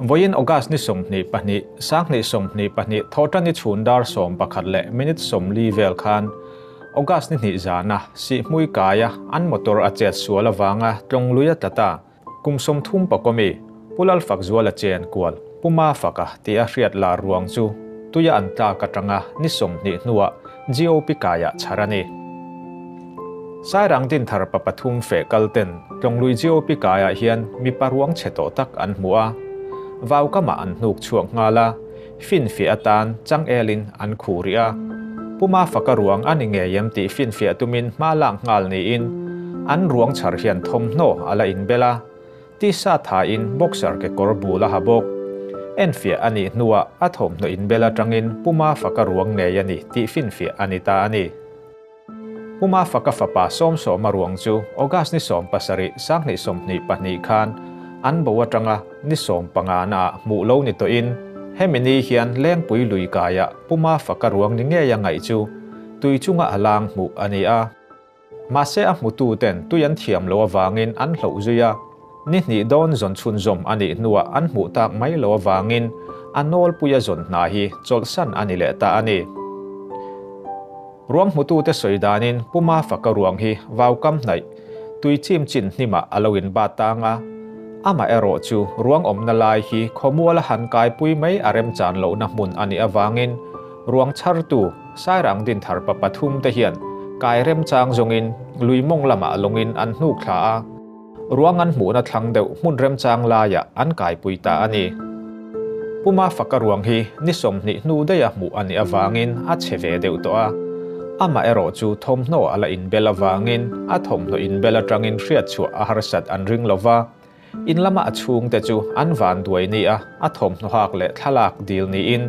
Vawiin August ni 22, 2022 Thawhṭani chhun dar 11 leh minute 40 vel khan August ni hnih zana Sihhmui kaia an motor a chet sual avanga tlawng lui a tla ta. Kum 30 pakawmi Pu Lalfakzuala chen kual Pu Mafaka tih a hriat lar ruang chu tuia an tlak atanga ni 20 hnuah GOP kaiah chhar a ni. Sairang Dinthar pa pathum feh kal ten Tlawnglui GOP kaiah hian mipa ruang chhe tawh tak an hmu a. Vau kamah an hnuk chhuak nghal a, finfiah atan changelin an khuh rih a. Pu Mafaka ruang a ni ngei em tih finfiah tumin hma lak nghal niin an ruang chhar hian thawmhnaw a la inbel a. Tisa thain boxer kekawr bul a ha bawk. Enfiah a nih hnuah a thawmhnaw inbel atangin Pu Mafaka ruang ngei a ni tih finfiah a ni ta a ni. Pu Mafaka fapa Sawmsawma ruang chu August ni 17, 2022 khan an bo atanga ni 15 naah hmuh lo ni tawhin hemi ni hian Lengpui lui kaiah Pu Mafaka ruang ni ngei a ngaih chu tui chunga a lang hmuh a ni a. Mahse a hmutu ten tui an thiam lo avangin an hloh zui a, ni hnih dawn zawn chhunzawm a nih hnuah an hmuh tak mai lo avangin a nawlpuia zawn hna hi chawlhsan a ni leh ta a ni. Ruang hmutute sawi danin Pu Mafaka ruang hi vau kam hnaih, tui chim chin hnimah a lo inbat tang a. Amah erawh chu ruang awmna lai hi khawmuala han kaipui mai a remchan lohna hmun a nih avangin ruang chhartu Sairang Dinthar pa pathum te hian kai remchang zawngin lui mawng lamah lawngin an hnuk thla a. Ruang an hmuhna thlang deuh hmun remchang laiah an kaipui ta a ni. Pu Mafaka ruang hi ni 20 hnu daiha hmuh a nih avangin a chhe ve deuh tawh a. Amah erawh chu thawmhnaw a la inbel avangin a thawmhnaw inbel atangin hriat chhuah a harsat an ring lova. In lama a chhungte chu an van duai ni a, a thawmhnaw hak leh thlalak dil niin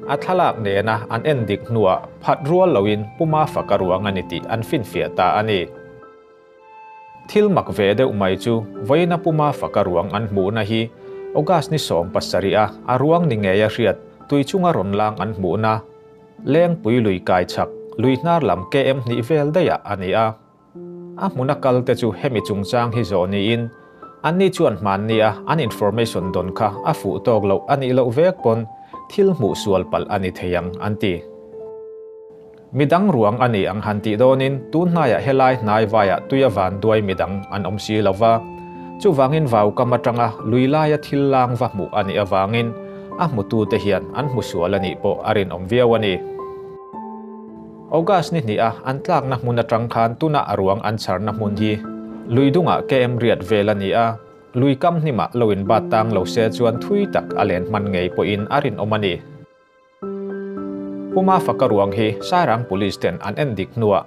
a thlalak nena an en dik hnuah phat rual loin Pu Mafaka ruang a ni tih an finfiah ta a ni. Thil mak ve deuh mai chu vawiina Pu Mafaka ruang an hmuhna hi August ni 17 a a ruang ni ngei a hriat tui chunga rawn lang an hmuhna Lengpui lui kai chhak lui hnar lam km hnih vel daihah a ni a. A hmuna kal te chu hemi chungchang hi zawh niin anni chuan hmanni a an information dawn kha a fuh tawk loh a nih loh vek pawn thil hmuh sual palh a ni thei ang an ti. Midang ruang a ni ang han tih dawnin tun hnaiah helai hnai vaiah tuia van duai midang an awm si lova. Chuvangin vau kam atanga lui laia thil lang va hmuh a nih avangin a hmutute hian an hmu sual a nih pawh a rinawm viau a ni. August ni hnih a an tlakna hmun atang khan tuna a ruang an chharna hmun hi lui dungah km riat vel a ni a, lui kam hnimah lo inbat tang lo se chuan thui tak a len hman ngei pawhin a rinawm a ni. Pu Mafaka ruang hi Sairang Police ten an en dik hnuah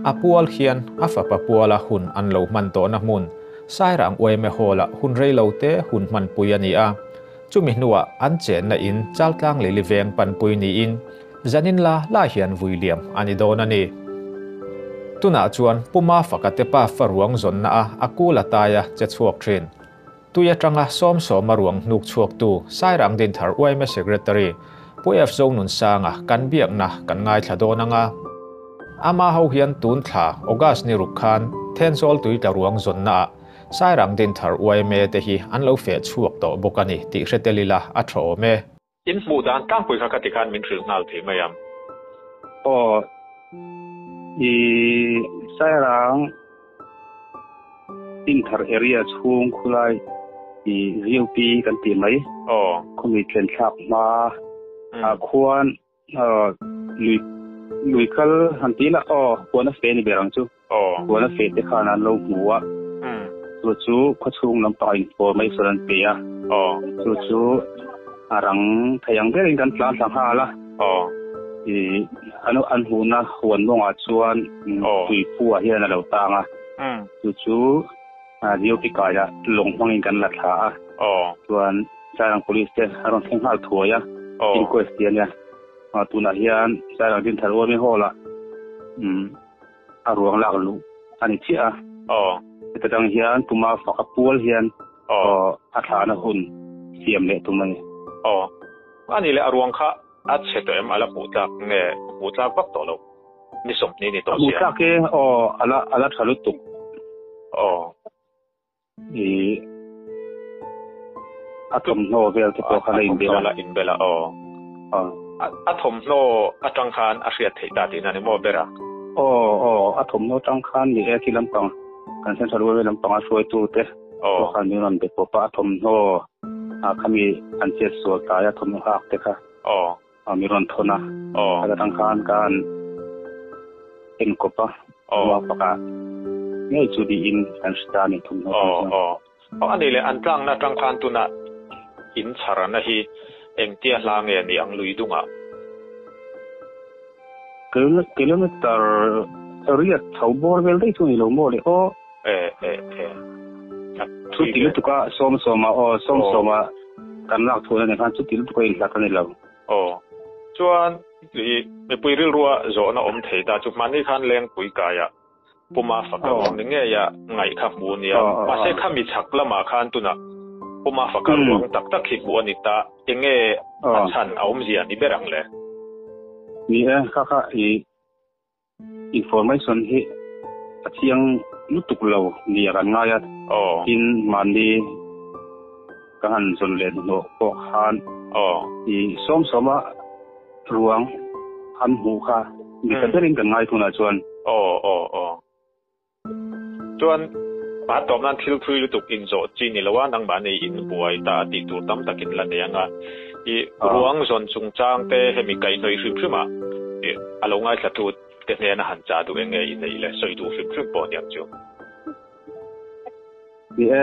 a pual hian a fapa puala hun an lo hman tawhna hmun Sairang yma Hall-ah hun rei lo te hun hmanpui a ni a. Chumi hnuah an chenna in Chaltlang Lili veng panpui niin zanin la la hian vui liam a ni dawn a ni. Tunah chuan Pu Mafaka te pa fa ruang zawnna a a kul a taia che chhuak thin. Tui atanga sawmsawma ruang hnuk chhuaktu Sairang Dinthar yma Secretary Pu F Zonunsanga kan biakna kan ngaithla dawn anga. Ama ho hian tun thla August ni ruk khan Thenzawl tui tla ruang zawnna ah Sairang Dinthar yma te hi an lo feh chhuak tawh bawk a ni tih hre tel ila a tha awm e. In hmuh dan tlangpui kha ka ti khan min hrilh nghal thei mai ang. Aw, i Sairang Dinthar area chhung khulai i GOP kan tih mai. Aw. Khawmi thlen thlak hma ah khuan lui lui kal han tih lah aw huan a fe ni ber ang chu. Aw. Huan a fe te khan an lo hmu a. Chu chu khawchhung lampang information an pe a. Aw. Chu chu a rang thei ang berin kan tlan thla nghal a. Aw. I an an hmuhna huan mawngah chuan Aw. tuipu ah hian a lo tang a. Chu chu GOP kaiah lawng hmangin kan la thla a. Aw. Chuan Sairang Police te a rawn thleng nghal thuai a. Aw. Inquest ti a nia. Tunah hian Sairang Dinthar Uami Hall ah a ruang lak luh a ni chiah a. Aw. Heta tang hian tuma fak a pual hian Aw. a thlahna hun siam leh tum a ni. Aw. A nih leh a ruang kha a chhe tawh em? A la hmuh tlak nge hmuh tlak vak tawh lo? Ni 20 ni tawh A hmuh sia. tlak e, aw, a la a la tha lutuk. Aw. I A thawmhnaw vel te pawh kha la inbel a. La inbel a, aw. A thawmhnaw atang khan a hriat theih ta tihna ni maw ber a? Aw, aw, a thawmhnaw atang khan ni e, khi lampang kan Central Railway lampanga hruaitu te pawh khan min rawn be pawp a, a thawmhnaw khami an chet sual tlai a thawmhnaw hak te kha min rawn thawn a, khata tang khan ka han enkawp a, ruak pakah ngei chu niin kan hre ta a ni thawmhnaw atang chuan. Aw a nih leh an tlangna atang khan tunah in chharana hi engtia hla nge ni ang lui dungah? Kilometer riat chho bawr vel daih chu ni lo maw le aw. E e e. Chuti lutuk a sawm sawma aw sawm sawma kan lak thu na nen khan chuti lutuk a inhlat a ni lo. Aw. Chuan i mipui rilrua zawhna awm thei ta chu hmanni khan Lengpui kaiah Puma faka ruang ni ngei a ngaih kha hmu nia. Mahse khami chhak lamah khan tunah Puma faka ruang tak tak hi hmuh a ni ta. Enge a chhan a awmzia ni ber ang le? Ni e, kha kha i information hi a chiang lutuk lo nia kan ngai a. Tin, mahni ka han zawn leh hnuhnawh pawh khan i sawm sawma Ruang an hmuh kha mi ta berin kan ngai tunah chuan. Aw aw aw. Chuan a tawp nan thil thui lutuk inzawh chi ni lo a, nangmah nei in buai ta tih tur tam takin la nei ang a. I ruang zawn chungchang te hemi kaihhnawih hrim hrim a a lo ngaithla tu te hnena han chah duh eng nge i neih le sawi duh hrim hrim pawh aniang chu. Ni e,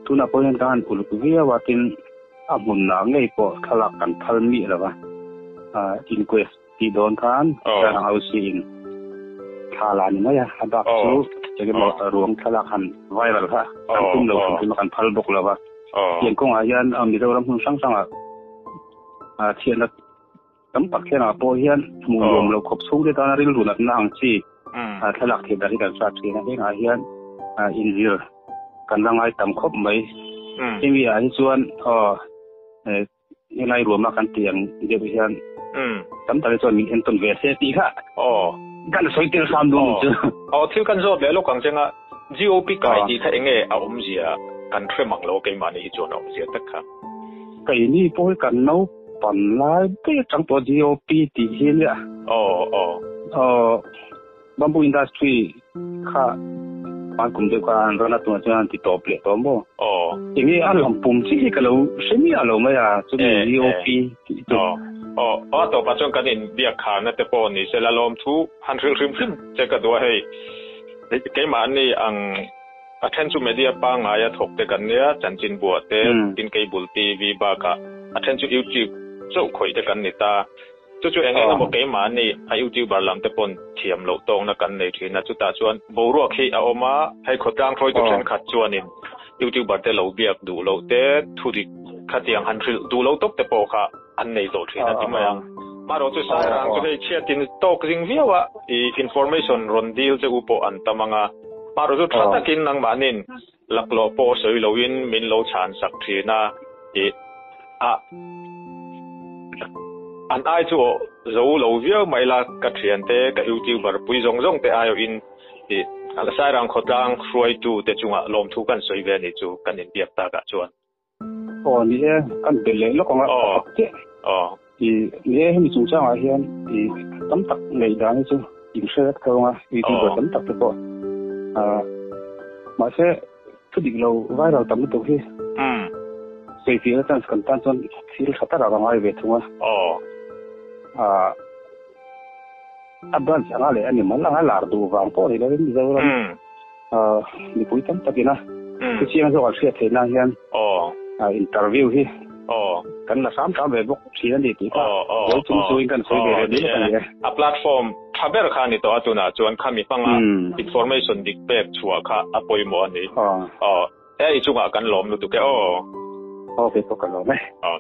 tunah pawh hian ka han uluk viau a, tin a hmunah ngei pawh thlalak kan phal miah lo va, inquest tih dawn khan Sarang OC in thla la ni mai a, a bak chu engemaw ruang thlalak han viral kha kan tum lo hrim hrim a, kan phal bawk lo va. Tiang kawngah hian Mizoram hmun hrang hrangah chhiatna tam tak hianah pawh hian hmuh nuam lo khawp chhungte tana rilru natna ang chi thlalak theih dan hi kan hriat thin a, hengah hian inzir kan la ngai tam khawp mai. Hemi ah hi chuan aw helai ruama kan tih ang deuh hian tam tak hi chuan min entawn ve se tih kha kan sawi tel hram dawn chu. Aw thil kan zawt leh lawk ang che nga GOP kai tih kha enge a awmzia kan hre mang lo keimahni hi chuan a awmzia tak kha. Keini pawh hi kan no Pan lai daih atang tawh GOP tih hi nia. Aw aw. Aw Bamboo industry kha pan kum deuh kha an run a tunah chuan an ti tawp leh tawh maw? Aw. Enge a lam pum chi hi ka lo hre miah lo mai a chumi GOP tih chu. Aw aw aw a tawpah chuan kan in biak kharna te pawh ni se la lawmthu han hrilh hrim hrim che ka duh a hei keimahni ang A then chu media pangngaia thawk te kan nia, chanchinbuah te, tin cable TV bakah a then chu YouTube chauh khawih te kan ni ta. Chu chu eng eng emaw keimahni a YouTuber lam te pawn thiam loh tawkna kan nei thin a, chutah chuan boruak hi a awm a, hei khawtlang hruaitu thenkhat chuanin YouTuber te lo biak duh loh te, thudik khatiang han hrilh duh lo tawp te pawh kha an nei tawh thin a ti mai ang. Marawh chu Sairang chu hei chhiatin tawk zing viau a, i information rawn dil che u pawh an tam ang a. Marawh chu tha takin nangmahnin laklawh pawh sawi loin min lo chhan sak thin a, i a an ai chu aw zo lo viau mai la, ka thiante, ka youtuber pui zawng zawng te aiawhin i Sairang khawtlang hruaitu te chungah lawmthu kan sawi ve a nih chu kan inbiak takah chuan. Aw ni e, kan belh leh lawk ang a, a fak chiah. I ni e, hemi chungchangah hian i tam tak ngaih dan hi chu in hre vek tho ang a, YouTuber tam tak te pawh. Mahse, thu dik lo viral tam lutuk hi sawi fiahna chance kan tan chuan thil tha takah ka ngai ve thung a. A branch anga leh a ni mal anga lar duh vang pawh ni lovin Mizoram mipui tam takin a thuchiang zawk an hriat theih nan hian interview hi kan la hram hram ve bawk thin a ni tih kha lo chung chuin kan sawi ve leh deuh a ni e. A platform tha ber kha a ni tawh a tunah chuan khami hmanga information dik pek chhuah kha a pawimawh a ni. Hei chungah kan lawm lutuk e aw. Aw keipawh ka lawm e. Aw.